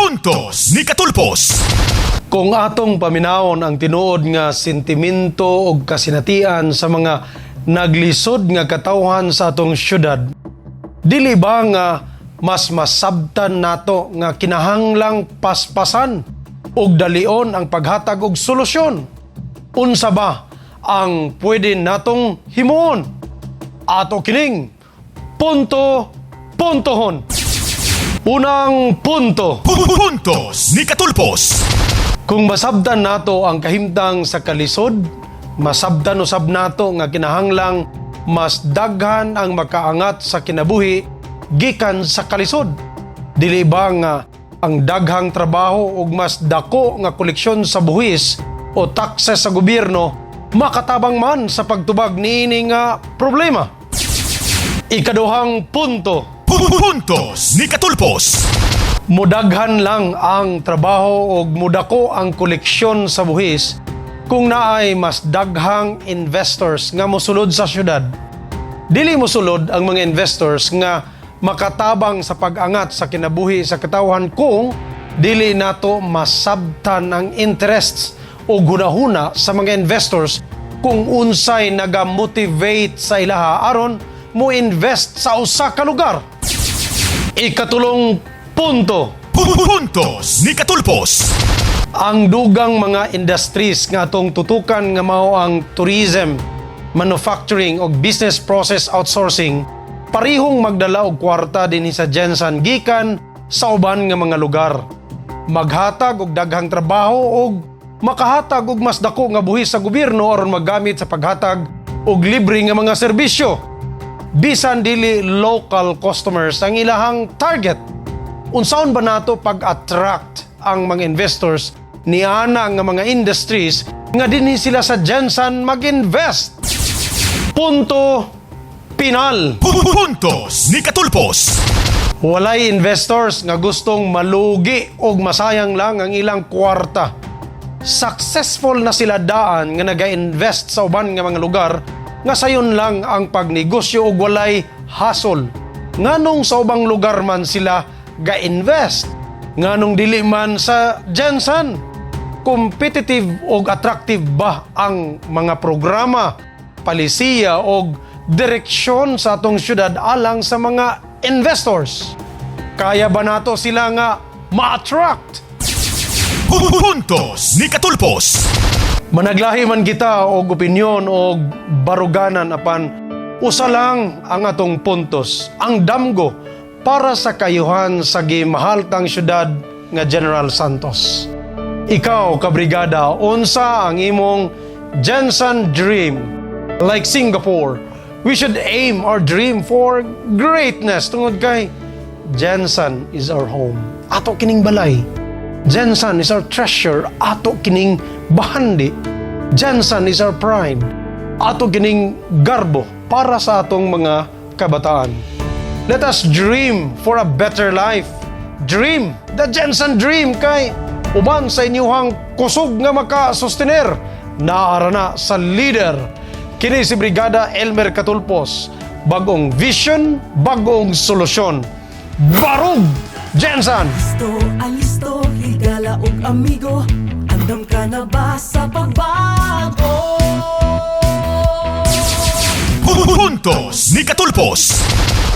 Puntos ni Katulpos. Kung atong paminawon ang tinuod nga sentimento og kasinatian sa mga naglisod nga katawhan sa atong syudad, dili ba nga mas masabtan nato nga kinahanglang paspasan og dalion ang paghatag og solusyon? Unsa ba ang pwede natong himuon? Ato kining punto puntohon. Unang punto. Puntos ni Katulpos. Kung masabtan nato ang kahimtang sa kalisod, masabtan usab nato nga kinahanglang mas daghan ang makaangat sa kinabuhi gikan sa kalisod. Dili ba nga ang daghang trabaho ug mas dako nga koleksyon sa buhis o taxes sa gobyerno makatabang man sa pagtubag niini nga problema? Ikaduhang punto. Puntos ni Katulpos. Mudaghan lang ang trabaho og mudako ang koleksyon sa buhis kung naay mas daghang investors nga mosulod sa syudad. Dili mosulod ang mga investors nga makatabang sa pag-angat sa kinabuhi sa katawhan kung dili nato masabtan ang interests o hunahuna sa mga investors kung unsay naga-motivate sa ilaha aron mo invest sa usa ka lugar. Ikatulong punto. Puntos ni Katulpos. Ang dugang mga industries nga atong tutukan nga mao ang tourism, manufacturing ug business process outsourcing parihong magdala og kwarta dinhi sa GenSan gikan sa uban nga mga lugar. Maghatag og daghang trabaho ug makahatag og mas dako nga buhis sa gobyerno aron maggamit sa paghatag og libre nga mga serbisyo. Bisan dili local customers ang ilahang target. Unsaon ba nato pag-attract ang mga investors niana nga mga industries nga dinhi sila sa GenSan mag-invest? Punto pinal. Puntos ni Katulpos. Walay investors nga gustong malugi og masayang lang ang ilang kwarta. Successful na sila daan nga naga-invest sa uban nga mga lugar nga sayon lang ang pagnegosyo og walay hasol. Nganong sa ubang lugar man sila ga-invest? Nganong dili man sa GenSan? Competitive og attractive ba ang mga programa, palisiya og direksyon sa atong syudad alang sa mga investors? Kaya ba nato sila nga ma-attract? Puntos ni Katulpos. Managlahi man kita og opinyon og baruganan, apan usa lang ang atong puntos, ang damgo para sa kayuhan sa gimahaltang syudad nga General Santos. Ikaw, kabrigada, unsa ang imong GenSan dream? Like Singapore, we should aim our dream for greatness tungod kay GenSan is our home. Ato kining balay. GenSan is our treasure. Ato kining bahandi. GenSan is our pride. Ato kining garbo para sa atong mga kabataan. Let us dream for a better life. Dream the GenSan dream kay uban sa inyuhang kusog nga maka-sustener, naara na sa leader. Kini si Brigada Elmer Katulpos. Bagong vision, bagong solusyon. Barug GenSan! Listo, alisto, higala og amigo. Andam ka na ba sa pagbago? Puntos ni Katulpos.